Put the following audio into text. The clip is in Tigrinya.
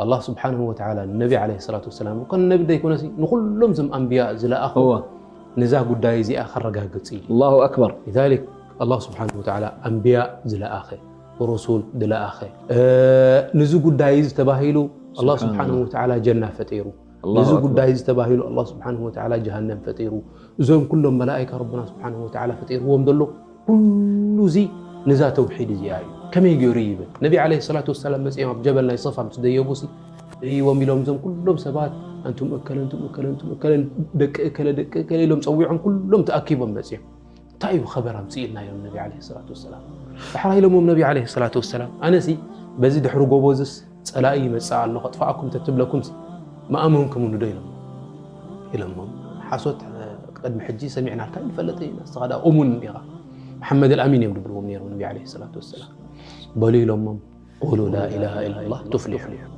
ኣላህ ስብሓንሁ ወተዓላ ንነቢ ዓለይሂ ሰላቱ ወሰላም እኮ ንነቢ ደይኮነሲ ንኩሎም ዞም ኣንብያ ዝለኣኹ እወ ነዛ ጉዳይ እዚኣ ከረጋግጽ እዩ። الله أكبر لذلك ኣላህ ስብሓንሁ ወተዓላ ኣንብያ ዝለኣኸ ሩሱል ዝለኣኸ እ፣ ንዚ ጉዳይ እዚ ተባሂሉ ኣላህ ስብሓንላህ። ስብሓንሁ ወተዓላ ጀና ፈጢሩ። الله ንዚ أكبر ጉዳይ እዚ ተባሂሉ ኣላህ ስብሓንሁ ወተዓላ ጀሃነም ፈጢሩ። እዞም ኩሎም መላእካ ረብና ስብሓንሁ ወተዓላ ፈጢርዎም ዘሎ ኩሉ እዚ ነዛ ተውሒድ እዚኣ እዩ። ከመይ ገይሩ ይብል ነቢ ዓለይሂ ሰላቱ ወሰላም መፂኦም ኣብ ጀበል ናይ ሰፋ ምስ ደየቡሲ ደይዎም ኢሎም እዞም ኩሎም ሰባት ኣንቱም እከለ ኣንቱም እከለ ኣንቱም እከለ ደቂ እከለ ደቂ እከለ ኢሎም ፀዊዖም ኩሎም ተኣኪቦም መፂኦም። እንታይ እዩ ኸበር ኣምፅእልና ኢሎም ነቢ ዓለይሂ ሰላቱ ወሰላም። ዳሕራ ኢሎሞም ነቢ ዓለይሂ ሰላቱ ወሰላም ኣነሲ በዚ ድሕሪ ጎቦ እዝስ ፀላኢ ይመፅእ ኣሎ ከጥፍኣኩም ተትብለኩም መኣመንኩም ዶ ኢሎም ኢሎሞም። ሓሶት ቅድሚ ሕጂ ሰሚዕናልካ ንፈልጥ ኢና ንስኻ ዳ እሙን ኢኻ መሓመድ ኣልኣሚን እዮም ድብልዎም ነይሮም ነቢ ዓለይሂ ሰላቱ ወሰላም። በሉ ኢሎሞም ቁሉ ላኢላሃ ኢላላህ ቱፍሊሑ።